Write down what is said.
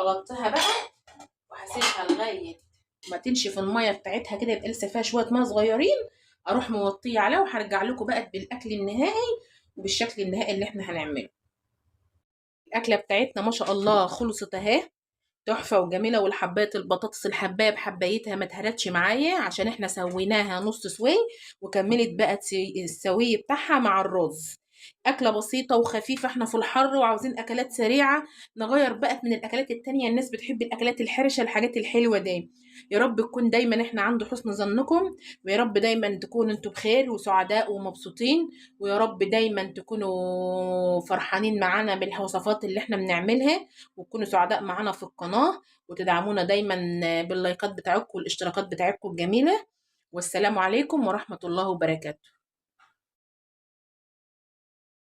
هغطيها بقى وهسيبها لغاية ما تنشف المية بتاعتها كده، يبقى لسه فيها شوية مية صغيرين، اروح موطيه عليها وهرجع لكم بقى بالاكل النهائي وبالشكل النهائي اللي احنا هنعمله. الاكلة بتاعتنا ما شاء الله خلصت اهي، تحفة وجميلة. والحبات البطاطس الحبايه بحبايتها ما اتهرتش معايا عشان احنا سويناها نص سوي، وكملت بقى السوي بتاعها مع الرز. اكله بسيطة وخفيفة، احنا في الحر وعاوزين اكلات سريعة، نغير بقى من الاكلات التانية. الناس بتحب الاكلات الحرشه، الحاجات الحلوة دي. يا رب تكون دايما احنا عند حسن ظنكم، ويا رب دايما تكونوا انتوا بخير وسعداء ومبسوطين، ويا رب دايما تكونوا فرحانين معانا بالوصفات اللي احنا بنعملها، وتكونوا سعداء معانا في القناة، وتدعمونا دايما باللايكات بتاعتكم والاشتراكات بتاعتكم الجميلة. والسلام عليكم ورحمة الله وبركاته.